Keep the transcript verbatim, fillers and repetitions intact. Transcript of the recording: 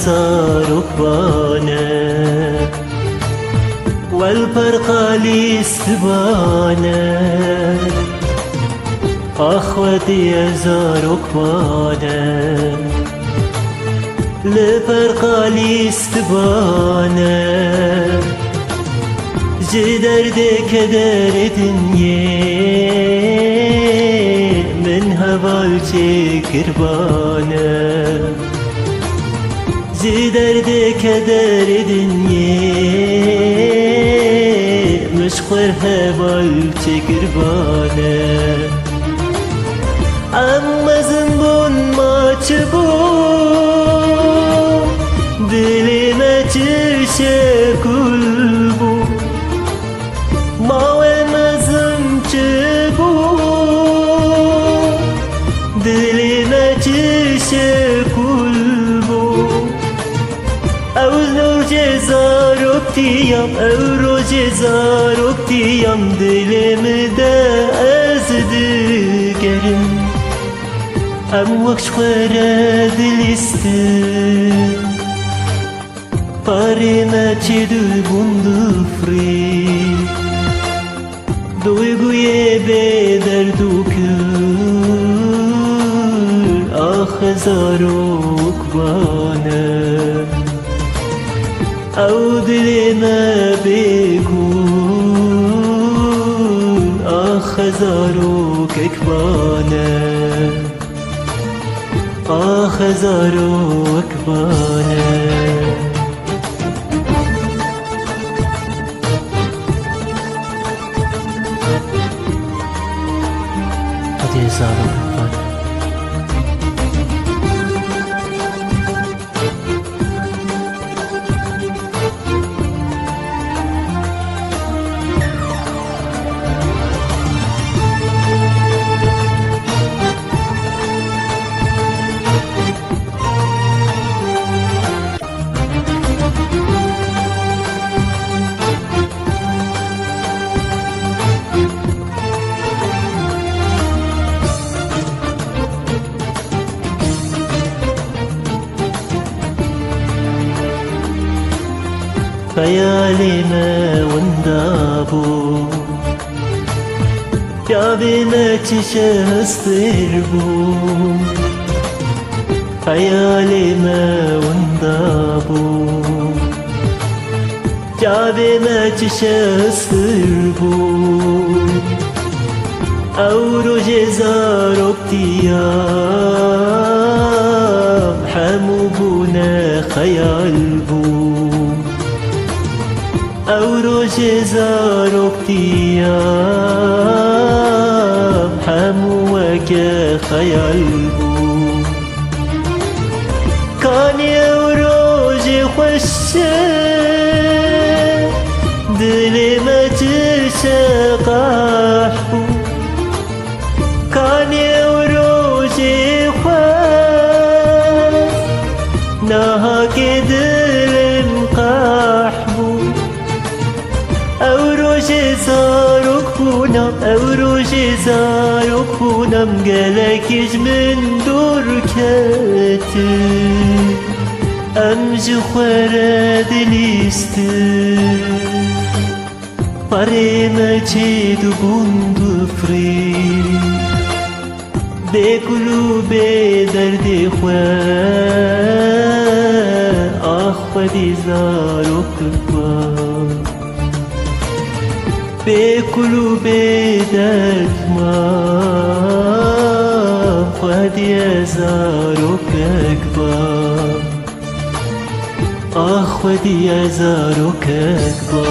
Zarok bane, wel perqalîst bane. Ax xwedî ez zarok bane, li perqalîst bane. Ji derdê kederê dinyê min heval çêkiribane. Ji derdê kederê dinyê min ji xwe heval çêkiribane. Em mezin bûn, maç bû, dilê me çi şekul bû. Ma we mezin çi bû, dilê me çi şekul bû. Ew rojê zaroktiyam, ew rojê zaroktiyam, dilê min de ez digerim. Em wek ji xwe re dilîstin, parê me çêdibûn difrî. Duyguyê bê derd û kul, ax zarok bane. Ew dilê me bê gul, ax zarokek bane. Ax zarok bane. Hadi zarok bane. Xeyalê me winda bû, çavê me çi şehstir bû. Xeyalê me winda bû, çavê me çi şehstir bû. Ew rojê zaroktiyam hemû bûne xeyal bû. Ew rojê zaroktiyam hemû weke xeyal bû. Kanî ew rojê xweş e, dilê me çi şeqah bû. Kanî ew rojê xweş, niha kê dilim qeh bû. Ew rojê zarok bûna, ew rojê zarok bûna, em gelekî ji min dûr ketin, em ji xwe re dilîstin. Parê me çêdibûn difrî. Bê kul û bê derdê xwe, ax xwedî zarok ba. Bê kul û bê derd ma, xwedî ez zarokek ba. Ax xwedî ez zarokek ba.